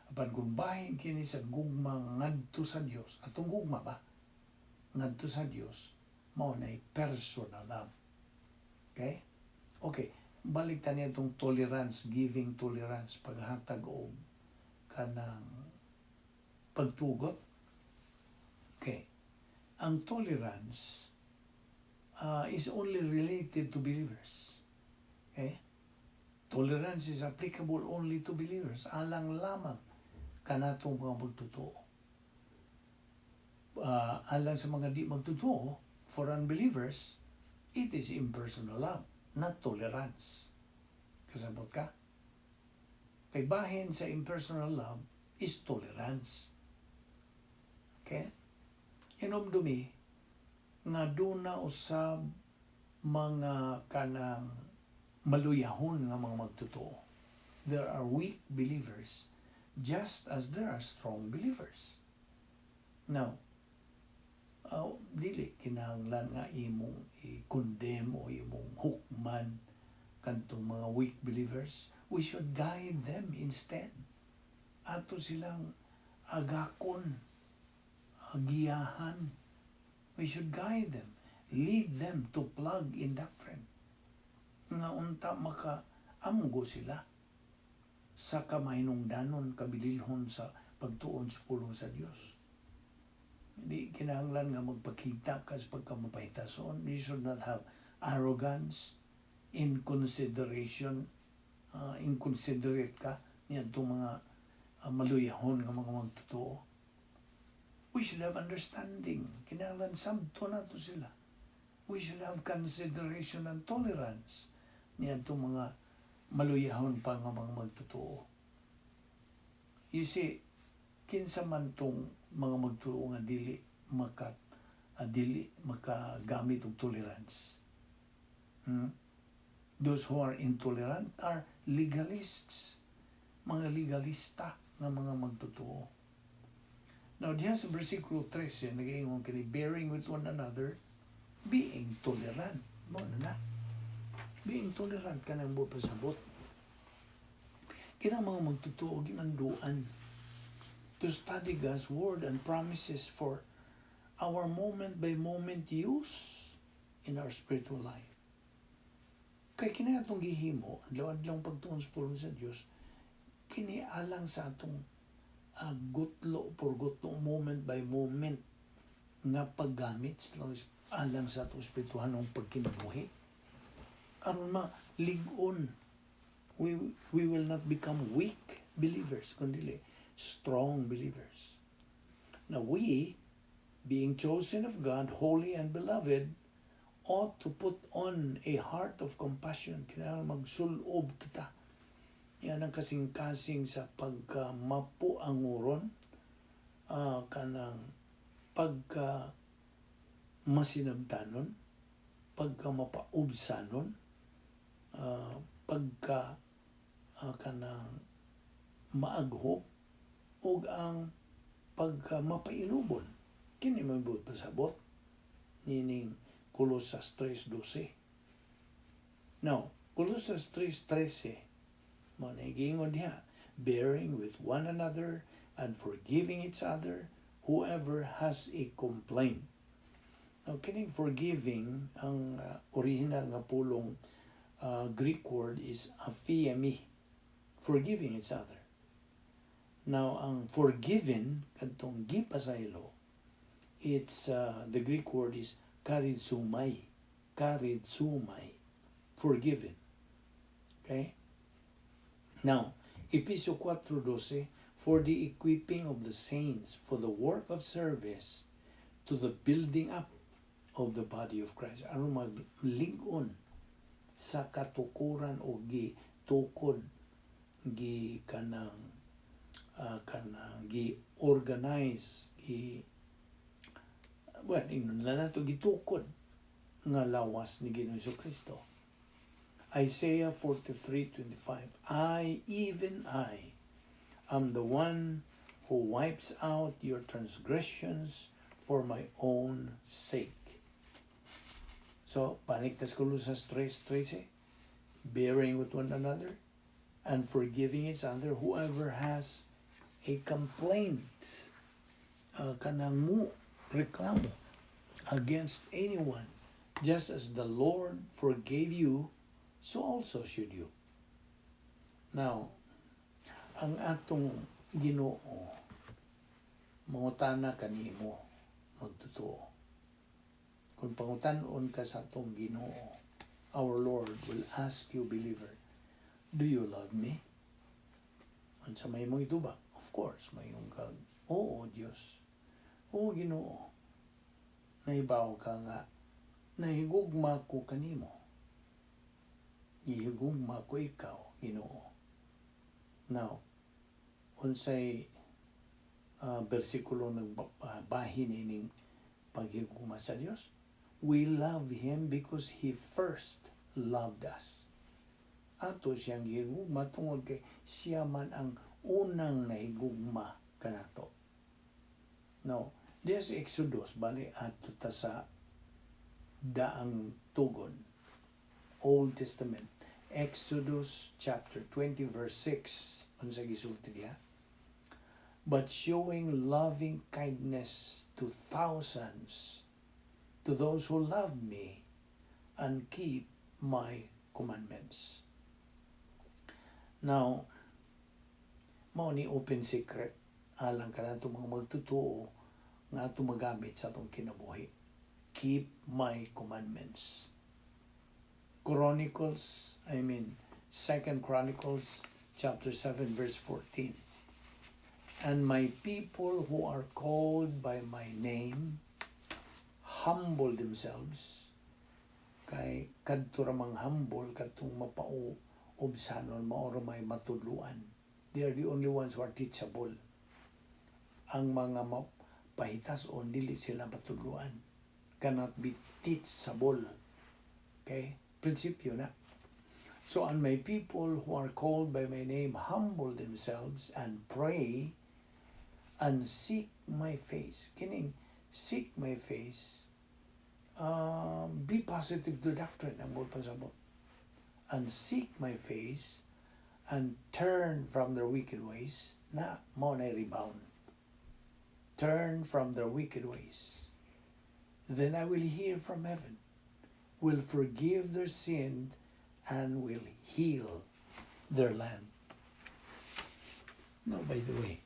Apan kung bahin kini sa gugma ngadto sa Dios, atong gugma ba? Ngadto sa Dios, mao na personal love. Okay? Okay, balik ta niya itong tolerance, giving tolerance, paghatag og kanang pagtugot. Okay. Ang tolerance is only related to believers. Okay? Tolerance is applicable only to believers. Alang lamang kanatong mga magtotoo. Alang sa mga di magtotoo, for unbelievers, it is impersonal love, not tolerance. Kasabot ka? Kay bahin sa impersonal love is tolerance. Okay? Inomdumi nga duna usab mga kanang maluyahon nga mga magtotoo. There are weak believers just as there are strong believers. Now, dili kinahanglan nga imong i-condemn o imong hukman kadtong mga weak believers. We should guide them instead. Ato silang agakon, agiyahan. We should guide them, lead them to plug in doctrine. Nga unta maka amgo sila sa kamahinungdanon, kabililhon sa pagtuon sa pulong sa Dios. Hindi kinahanglan nga magpakita ka sa pagkamapahitason. You should not have arrogance, inconsideration, inconsiderate ka niadtong mga maluyahon nga mga magtotoo. We should have understanding. Kinahanglan sabto nato sila. We should have consideration and tolerance niadtong mga maluyahon pa nga mga magtotoo. You see, kinsa man tong mga magtotoo nga dili makagamit og tolerance. Those who are intolerant are legalists. Mga legalista nga mga magtotoo. Now, diha sa versikulo 13, nag-iingon kini, bearing with one another, being tolerant. Mo na na. Being tolerant ka nang pasabot. Kita mga magtotoo, gimanduan to study God's word and promises for our moment by moment use in our spiritual life. Kay kini atong gihimo, adlaw-adlaw pagtuon sa pulong sa Dios, kini alang sa atong gutlo por gutlo, moment by moment nga paggamit alang sa atong espirituhanong pagkinabuhi. Aron ma-lig-on, we will not become weak believers, kundi strong believers. Now we, being chosen of God, holy and beloved, ought to put on a heart of compassion. Kailangan magsulob kita. Yan ang kasing-kasing sa pagka mapuanguron, kanang pagka masinabtanon, pagka mapaubsanon, pagka kanang maaghop ug ang pagka mapailubon. Kini may buot pasabot nining Colosas 3:12. Now, Colosas 3:13, mao na giingon diha, "Bearing with one another and forgiving each other, whoever has a complaint." Now, kining forgiving, ang original nga pulong, Greek word is aphiemi, forgiving each other. Now, ang forgiven, kadtong gipasaylo, it's the Greek word is charizomai, charizomai, forgiven. Okay? Now, Episo 4:12, "For the equipping of the saints for the work of service to the building up of the body of Christ." Aron maglig-on sa katukuran o gi tukod, gi kanang gi organize, gi, well, ingnon lang nato, gitukod nga lawas ni Ginoong Kristo. Isaiah 43:25, "I, even I, am the one who wipes out your transgressions for my own sake." So, balik tas Colosas 3:13, bearing with one another and forgiving each other, whoever has a complaint, kanang mo reklamo against anyone, just as the Lord forgave you, so also should you. Now, ang atong Ginoo mangutana kanimo, magtotoo. Kung pangutan-on ka sa atong Ginoo, our Lord will ask you, believer, "Do you love me?" Unsa may imong itubag? Of course, moingon kag, "Oo, Dios. Oo, Ginoo. Nahibaw ka nga, nahigugma ko kanimo. Gihigugma ko ikaw, Ginoo." Now, unsay bersikulo nagbahin ining paghigugma sa Dios? We love Him because He first loved us. Ato siyang gihigugma tungod kay siya man ang unang nahigugma kanato. Now, diya sa Exodus, bali ato ta sa Daang Tugon, Old Testament, Exodus chapter 20 verse 6, unsa gisulti diha? "But showing loving kindness to thousands, to those who love me and keep my commandments." Now, mao ni open secret alang kanato mga magtotoo nga ato magamit sa atong kinabuhi. Keep my commandments. Chronicles, I mean, Second Chronicles chapter 7 verse 14. "And my people who are called by my name humble themselves," kay kadto ra mang humble, kadtong mapau-obsanon, mao ra may matudluan. They are the only ones who are teachable. Ang mga mapahitason, dili sila matudluan, cannot be teachable. Okay, prinsipyo na. So, "And my people who are called by my name humble themselves and pray and seek my face." Kining seek my face, be positive to doctrine ang buot pasabot. "And seek my face and turn from their wicked ways," na mao na rebound. "Turn from their wicked ways. Then I will hear from heaven, will forgive their sin, and will heal their land." Now, by the way,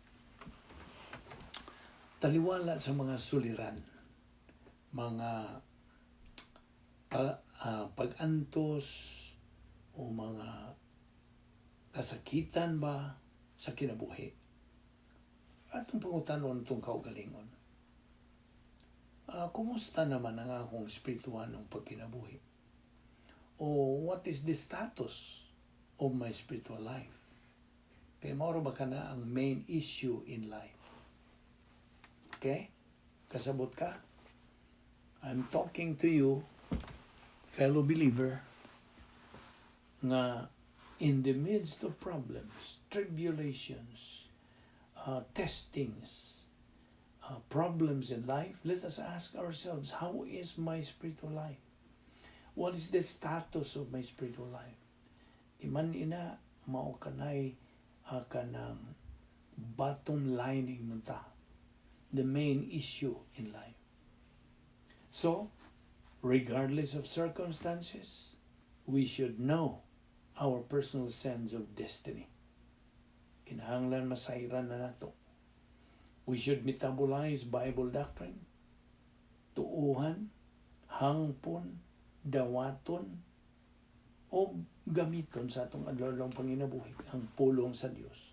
taliwala sa mga suliran, mga pag-antos o mga kasakitan ba sa kinabuhi, atong pangutanon itong kaugalingon. Kumusta naman ang akong espirituhanong pagkinabuhi? O what is the status of my spiritual life? Kay mao ba kana ang main issue in life? Okay? Kasabot ka? I'm talking to you, fellow believer, nga In the midst of problems, tribulations, testings, problems in life, let us ask ourselves, how is my spiritual life? What is the status of my spiritual life? Iman ina, mao kanay kanang bottom lining nunta, the main issue in life. So, regardless of circumstances, we should know our personal sense of destiny. Kinahanglan masayran na nato. We should metabolize Bible doctrine. Tuuhan, hangpon, dawaton, o gamiton sa atong adlaw panginabuhi ang pulong sa Dios.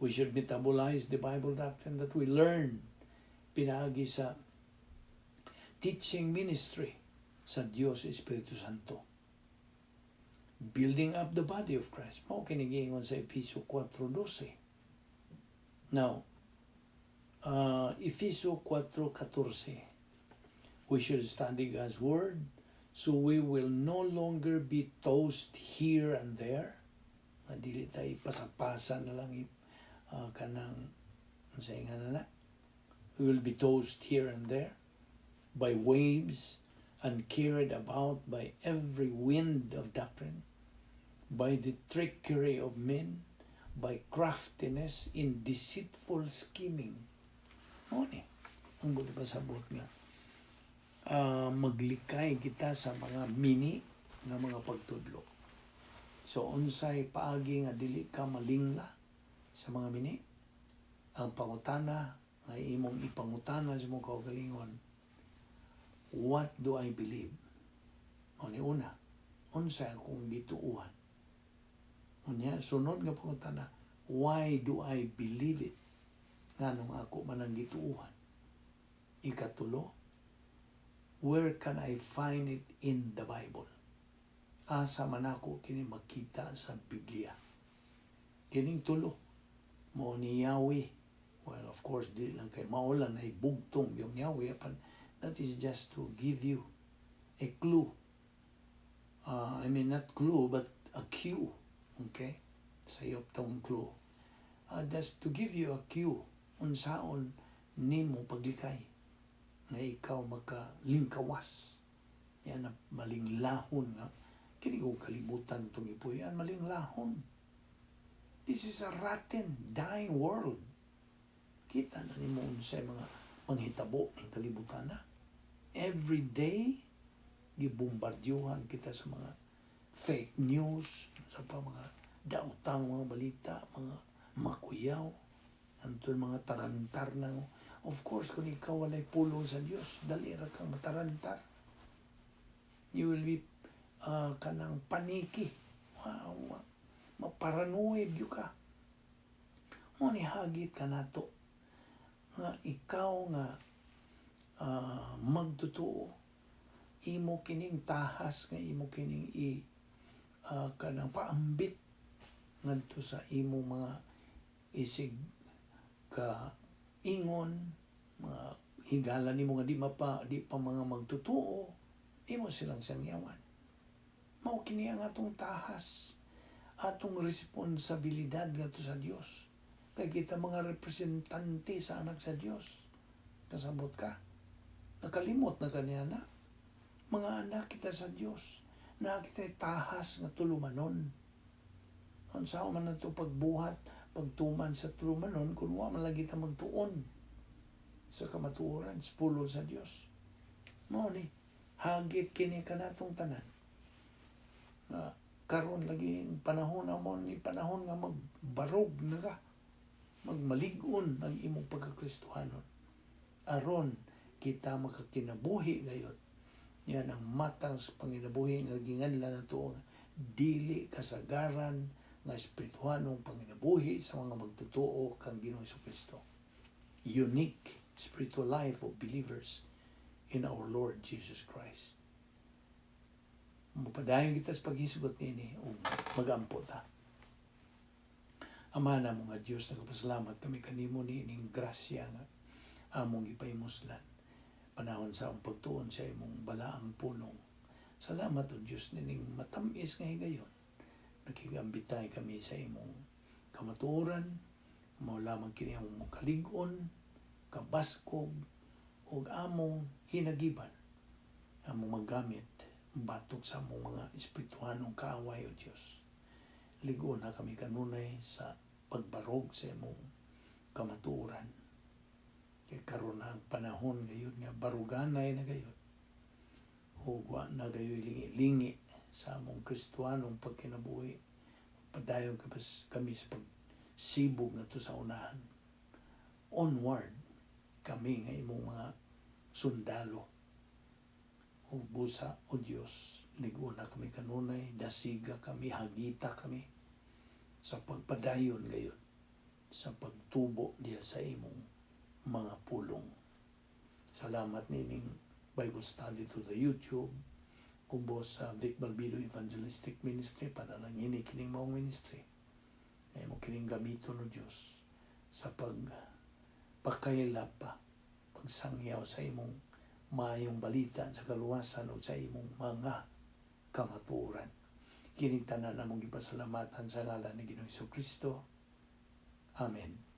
We should metabolize the Bible doctrine that we learn pinaagi sa teaching ministry sa Dios Espiritu Santo. Building up the body of Christ. Mao kini giingon sa Efeso 4:12. Now, Efeso 4:14. We should study God's Word so we will no longer be tossed here and there. Nga dili tayo pasapasa na lang kanang sa nga na. We will be tossed here and there by waves and carried about by every wind of doctrine, by the trickery of men, by craftiness in deceitful scheming. Mao ni ang buot pasabot nga maglikay kita sa mga mini nga mga pagtudlo. So unsay paagi nga dili ka malingla sa mga mini? Ang pangutana nga imong ipangutana sa imong kaugalingon, what do I believe? O ni una, unsa akong gituuhan? Unya, sunod nga pangutana, why do I believe it? Nganong ako man ang gituuhan? Ikatulo, where can I find it in the Bible? Asa man ako kini makita sa Biblia? Kining tulo, mo ni Yahweh. Well, of course, di lang kay mao lang ay bugtong yung Yahweh. But that is just to give you a clue. I mean, not clue, but a cue. Okay? Sayop tong clue. Just to give you a cue unsaon nimo paglikay nga ikaw makalingkawas yan na malinglahon nga kini ko kalibutan tong ipuyan, malinglahon. This is a rotten, dying world. Kita na nimo unsay mga panghitabo ng kalibutan na every day gibombardyuhan kita sa mga fake news, sa pa mga daotang mga balita, mga makuyaw, antol mga tarantar na. Of course, kung ikaw walay pulong sa Dios, dali ra kang matarantar. You will be kanang paniki. Wow, maparanoid gyud ka. Mo ni hagit ka nato nga ikaw nga magtotoo, imo kining tahas nga imo kining i kanang paambit ngadto sa imo mga isig ka ingon, mga higala nimo nga di pa mga magtotoo, imo silang sangyawan. Mao kini ang atong tahas, atong responsibilidad ngadto sa Dios, kay kita mga representante sa anak sa Dios. Kasabot ka? Nakalimot na kaniya na mga anak kita sa Dios na kita tahas nga tulumanon. Unsa man nato pagbuhat, pagtuman sa tulumanon kung wa man lagi ta magtuon sa kamatuoran, sa pulong sa Dios? Mao ni hagit kini kanatong tanan nga karon lagi panahon na mo ni panahon nga magbarog na ka, magmalig-on ang imong pagkakristohanon aron kita makakinabuhi ngayon. Yan ang matang sa panginabuhi nga ginganlan nato nga dili kasagaran nga espirituhanong panginabuhi sa mga magtotoo kang Ginoong Kristo. Unique spiritual life of believers in our Lord Jesus Christ. Mupadayon kita sa paghisgot nini ug magampo ta. Ama na nga Dios, nagpasalamat kami kanimo ni ining grasya nga among gipahimuslan panahon sa among pagtuon sa imong balaang pulong. Salamat o Dios nining matamis nga higayon. Nakigambitay kami sa imong kamatuoran, mao lamang kini among kalig-on, kabaskog, ug among hinagiban, among magamit batok sa among mga espirituhanong kaaway. O Dios, lig-on na kami kanunay sa pagbarog sa imong kamatuoran. Kay karon na ang panahon gayud nga baruganay na gayud. Ug wa na gayoy lingi-lingi sa among Kristohanong pagkinabuhi. Padayon kami sa pagsibog ngadto sa unahan. Onward kami nga imong mga sundalo. Ug busa, O Dios, lig-ona kami kanunay, dasiga kami, hagita kami sa pagpadayon gayud sa pagtubo diha sa imong mga pulong. Salamat nining Bible study through the YouTube, ubos sa Vic Balbido Evangelistic Ministry. Panalangini kining maong ministry. Ay mo kining gamiton o Dios sa pagpakaila pa, pagsangyaw sa imong maayong balita sa kaluwasan o sa imong mga kamatuoran. Kining tanan among gipasalamatan sa ngalan ni Ginoong Kristo. Amen.